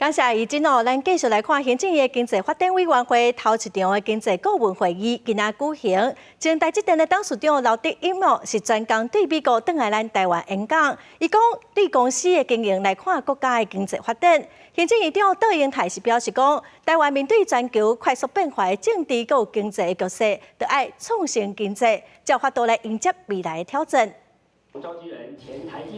感謝怡珍哦，咱繼續來看行政院經濟發展委員會頭一場的經濟顧問會議，今仔舉行。前台積電的董事長劉德音哦，是專工對美國轉來咱台灣演講。伊講對公司的經營來看國家的經濟發展。行政院長卓榮泰是表示講，台灣面對全球快速變化的政治佮經濟的局勢，著愛創新經濟，才有法度來迎接未來的挑戰。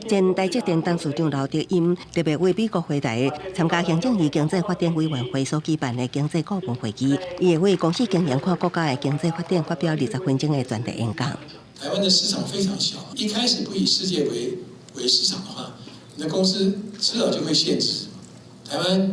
前台積電董事長劉德音特別為美國回來參加行政院經濟發展委員會所舉辦的經濟顧問會議，伊會為公司經營看國家的經濟發展發表20分鐘的專題演講。台灣的市場非常小，一開始不以世界為市場的話，你的公司遲早就會限制。台灣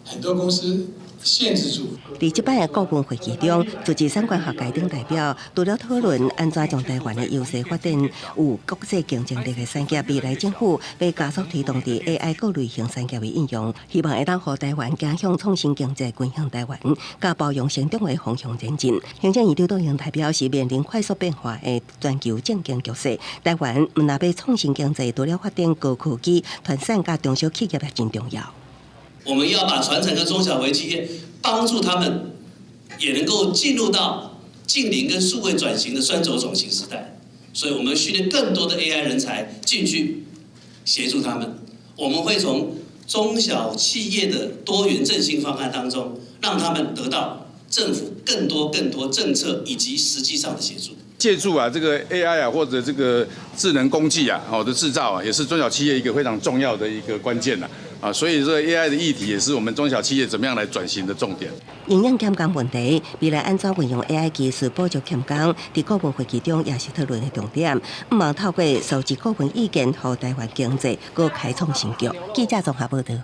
很多公司限制住。佇這擺的顧問會議中，自治產官學界等代表除了討論按怎將台灣的優勢發展有國際競爭力的產業，未來政府欲加速推動佇 AI 各類型產業的應用，希望會當予台灣走向創新經濟、均衡台灣，佮包容成長的方向前進。行政院長卓榮泰表示，面臨快速變化的全球政經局勢，台灣毋但欲創新經濟，除了發展高科技、傳產佮中小企業也真重要。我們要把傳產跟中小微企業幫助他們，也能夠進入到淨零跟數位轉型的雙軸轉型時代。所以，我們訓練更多的 AI 人才進去協助他們。我們會從中小企業的多元振興方案當中，讓他們得到政府更多更多政策以及實際上的協助。借助啊這個 AI 啊或者這個智能工具啊，哦的製造啊，也是中小企業一個非常重要的一個關鍵啦。啊，所以這個 AI 的議題也是我們中小企業怎麼樣來轉型的重點。營養欠工問題，未來按怎運用 AI 技術補足欠工，佇顧問會議中也是討論的重點。向望透過收集顧問意見，予台灣經濟閣開創新局。記者綜合報道。